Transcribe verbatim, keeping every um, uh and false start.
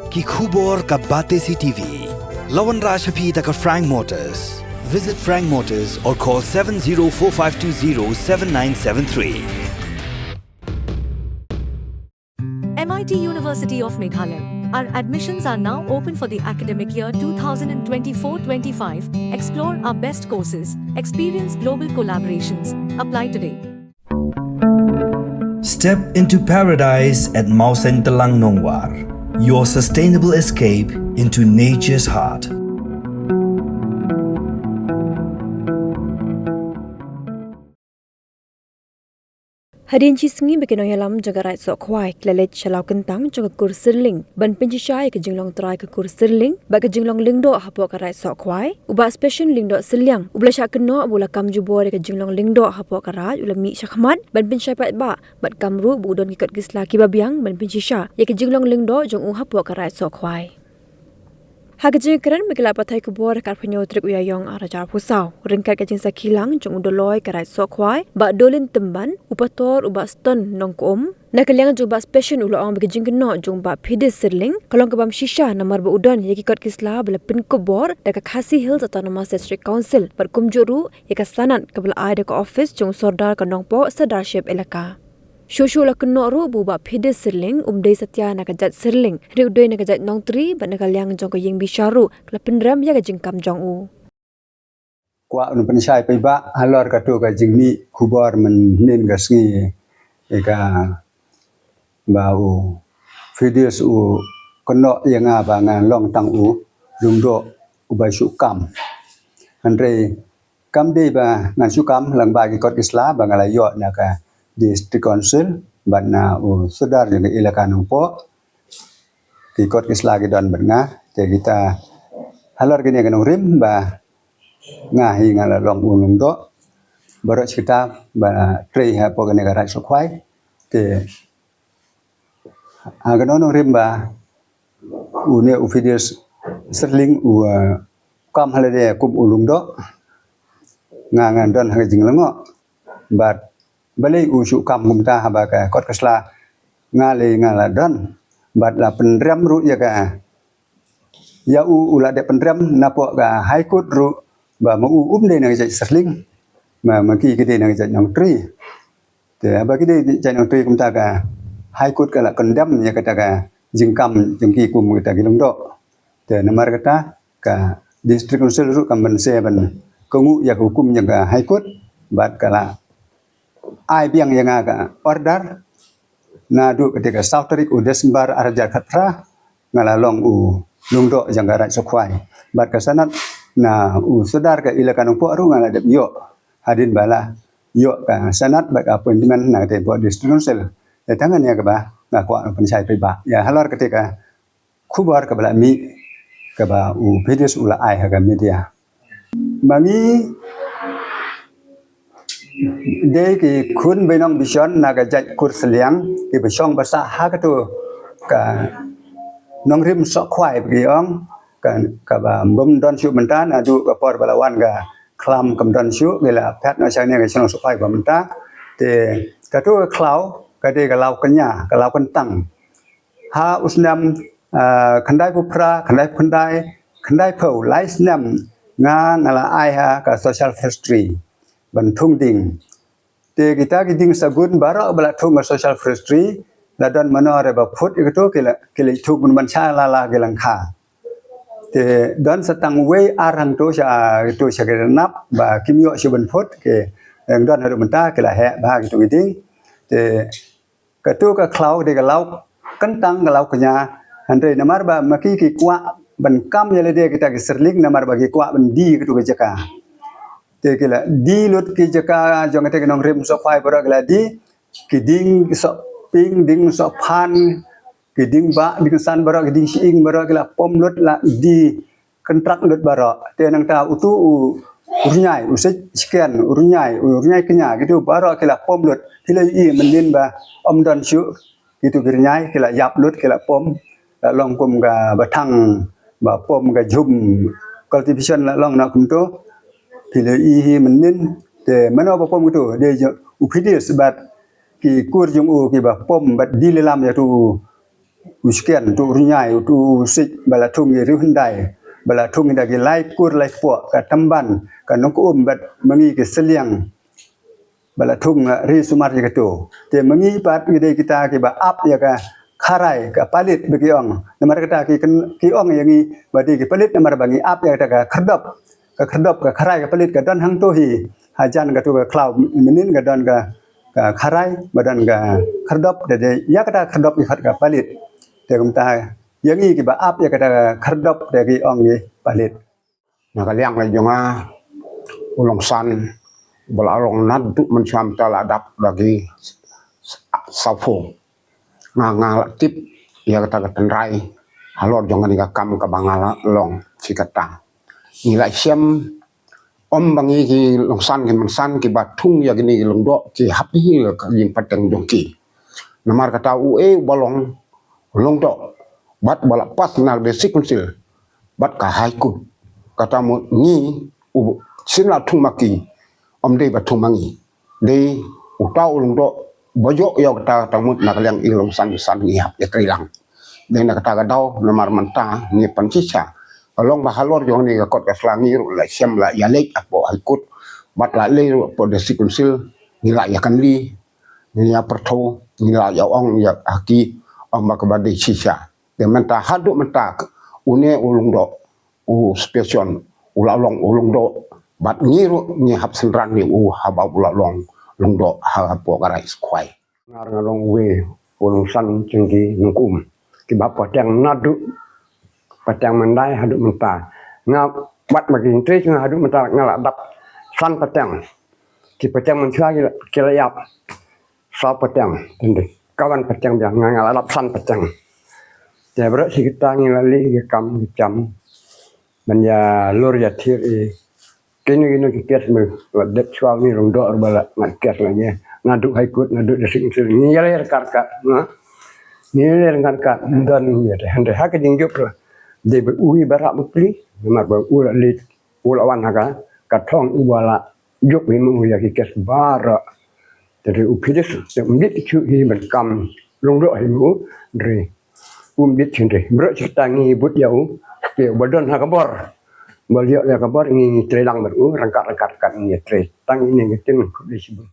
Ki khubor ka Batesi T V. La wanrah sha phi da ka Frank Motors. Visit Frank Motors or call seven zero four five two zero seven nine seven three. M I T University of Meghalaya. Our admissions are now open for the academic year two thousand twenty-four twenty-five. Explore our best courses, experience global collaborations. Apply today. Step into paradise at Mawsyntelang Nongwar, your sustainable escape into nature's heart. Hadien shi sngi ba ki nongïalam jong ka Raid Sohkhwai ki la leit sha Lawkyntang jong ka Kur Syrling ban pynshisha ïa ka jinglong trai ka Kur Syrling bad ka jinglong lyngdoh hapoh ka Raid Sohkhwai. U Bah Special Lyngdoh Sylliang uba la shah kynnoh ba u la kam jubor ïa ka jinglong lyngdoh hapoh ka Raid u la mih shakhmat ban pynshai paidbah bad kam ruh ba u don ki kot ki sla kiba biang ban pynshisha ïa ka jinglong lyngdoh jong u hapoh ka Raid Sohkhwai. Ha ka jingkren bad ki lad pathai khubor ha ka arphew hynñiew tarik u Ïaïong arhajar arphew saw ryngkat ka jingsakhi lang jong u Dolloi ka Raid Sohkhwai Bah Dolin Tymban, u Pastor u Bah Ston Nongkom, na ka liang jong u Bah Special u la ong ba ka jingkynnoh jong u Bah Phidis Syrling ka long kabym shisha namar ba u don ïa ki kot ki sla ba la pynkupbor da ka Khasi Hills Autonomous District Council bad kumjuh ruh ïa ka sanad kaba la ai da ka ophis jong u Sordar ka Nongpoh Sirdarship Elaka. Shuh shuh la kynnoh ruh ba u Bah Phidis Syrling um dei satia na ka jait Syrling, hynrei u dei na ka jait Nongtri bad na ka liang jong ka ïing bishar ruh ka la pynrem ïa ka jingkam jong u. Kwah un pynshai paidbah halor kato ka jingmih khubor mynhynnin ka sngi, ïa kaba u Phidis u kynnoh ïa nga ba nga long tang u lyngdoh uba shu kam. Hynrei kam dei ba ngan shu kam lyngba ki kot ki sla ba nga la ïoh na ka District Council bad na u Sordar jong ka Elaka Nongpoh. Ki kot ki sla ki don bad nga, te kita halor kane ka nongrim ba nga hi nga la long u lyngdoh baroh shi katta ba trei hapoh kane ka Raid Sohkhwai. Te ha kano nongrim ba une u Phidis Syrling u, uh, kam halade kum u lyngdoh, nga nga don ha ka jinglyngngoh. Bad balei u shu kam kumta haba ka kot ka sla nga lei nga la don bad la pynrem ruh ïa ka, ïa u u la dep pynrem napoh ka High Court ruh ba ma u um dei na ka jait Syrling, ma ma ki ki dei na ka jait Nongtri. Te haba ki dei jait Nongtri kumta ka High Court ka la condemn ïa kata ka jingkam jong ki kum kita ki lyngdoh. Te namar kata ka District Council ruh kam banse ban kohnguh ïa ka hukum jong ka High Court bad ka la ai biang ïa nga ka order. Naduh kata ka saw tarik u December arhajar khatphra nga la long u lyngdoh jong ka Raid Sohkhwai bad ka sanad na u Sordar ka Elaka Nongpoh ruh nga la dep ïoh hadien ba la ïoh ka sanad bad ka appointment na kata ka District Council. Ïa tang kane kaba nga kwah pynshai paidbah ïa halor kata ka khubor kaba la mih kaba u Phidis u la ai ha ka media. Ma ngi dei ki khun bynriew bishar na ka jait Kur Sylliang kiba shong ba sah ha kato ka nongrim Sohkhwai ba ki ong, ka kaba bym don shuh mynta naduh ka por ba la wan ka khlam kam don shuh, ki la phet noh shane ka shnong Sohkhwai ba mynta. Te kato ka khlaw ka dei ka law kñia, ka law kyntang. Ha u snem, ah, khyndai phew phra, khyndai phew khyndai, khyndai phew lai snem nga nga la ai ha ka Social Forestry ban thung ding. Te kita ki ding sagun baroh ba la thung ka Social Forestry la don mano re ba phut ïa kato ki la, ki la thung ban sha la la ki lyngkha. Te don sa tang wei ar hangto sha, to sha ki nap ba kim ïoh shuh ban phut, ki dang don haduh mynta ki la heh bha kito ki ding. Te kato ka khlaw dei ka law kyntang, ka law kñia. Hynrei namar ba ma ki ki kwah ban kam ïa lade kita ki syrling namar ba ki kwah ban die kato ka jaka. Te ki la die lut ki jaka jong kata ka nongrim Sohkhwai baroh ki la die, ki ding Sohping, ding Sohphan, ki ding Bah, ding San baroh, ki ding Shyieng baroh ki la pom lut la die kyntrak lut baroh. Te nangta uto u Rñiai, u Seit Shken, u Rñiai, u Rñiai Kñia, kito baroh ki la pom lut. Phi la ïohi mynnin ba ym don shuh, kito ki Rñiai ki la ïap lut, ki la pom, la long kum ka ba thang ba pom ka jhum cultivation la long na kumto. Phi la ïohi mynnin, te mano ba pom kito, dei jong u Phidis bad ki kur jong u kiba pom bad die lylam ïa uto u u Shkian, utu u Rynïai, utu u Sik, ba la thung ïa Riewhyndai, ba la thung ïa da ki lai kur lai kpoh, ka Tymban, ka Nongkum bad ma ngi ki Sylliang, ba la thung, eh, ri sumar ïa katu. Te ma ngi pat ngi dei kita kiba ap ïa ka kharai ka palit ba ki ong. Namar kata ki kyn-, ki ong ïa ngi ba dei ki palit namar ba ngi ap ïa kata ka khyrdop. Ka khyrdop ka kharai ka palit ka don hangto hi. Hajan katu ka khlaw mynnin ka don ka, ka kharai ba don ka khyrdop, da dei ïa kata ka khyrdop ïa kata ka palit. Te kumta ïa ngi kiba ap ïa kata ka khyrdop te ki ong ngi palit. Na ka liang la jong nga u Longsan ba la long naduh mynshuwa mynta la dap da ki sawphew. Nga, nga la tip ïa kata ka tynrai halor jong kane ka kam kaba nga la long shi katta. Ngi la shem ym ba ngi ki Longsan ki Mynsan kiba thung ïa kine ki Lyngdoh ki hap hi ka jingpateng jong ki. Namar kata u e uba long Lyngdoh bad ba la pass na District Council bad ka High Court. Kata mut ngi u shin la thung ma ki, ym dei ba thung ma ngi. Dei uta u Lyngdoh ba ïoh ïa kata, kata mut na ka liang i Longsan San ngi hap ïatreilang. Dei na kata ka daw namar mynta ngi pynshisha ka long ba halor jong kane ka kot ka sla ngi ruh la shem la ïaleit hapoh High Court bad la leit ruh hapoh District Council, ngi la ïakynli, ngi ïa pyrthuh, ngi la ïa ong ïa ha ki, ong ba kaba dei shisha. Te mynta haduh mynta une u Lyngdoh u Spesion u la long u Lyngdoh bad ngi ruh ngi hap synran ïa u haba u la long Lyngdoh hapoh ka Rai Skhwai. Nga nga long uwei u Longsan jong ki Nongkum kiba pateng naduh pateng mandai haduh mynta. Nga bad ma ki Hyntrei jong nga haduh mynta nga la dap san pateng. Ki pateng mynshuwa ki la, ki la ïap saw pateng, tang dei ka wan pateng biang, nga nga la dap san pateng. Te baroh shi katta ngi la leh ki kam ki jam ban ïa lor ïa thir ïa kino kino ki case, me la dep shuwa ngi Lyngdoh ruh ba la ngat case la ngi naduh High Court, naduh District Council, ngi ïaleh ryngkat ryngkat, na ngi ïaleh ryngkat ryngkat. Ym don ïa te hynrei ha ka jingjop la dei ba u hi ba rah bapli namar ba u la leit, u la wan ha ka, ka thong uba la juk hi ma u ïa ki case baroh. Te u phi dei te ym bit shuh hi ban kam Lyngdoh hi ma u, hynrei um bit shuh, hynrei baroh shi katta ngi bud ïa u, te uba don ha ka bor, ba ïoh ïa ka bor ngi, ngi treilang bad u ryngkat ryngkat ryngkat ngi trei. Tang ine ngi tin khublei shibun.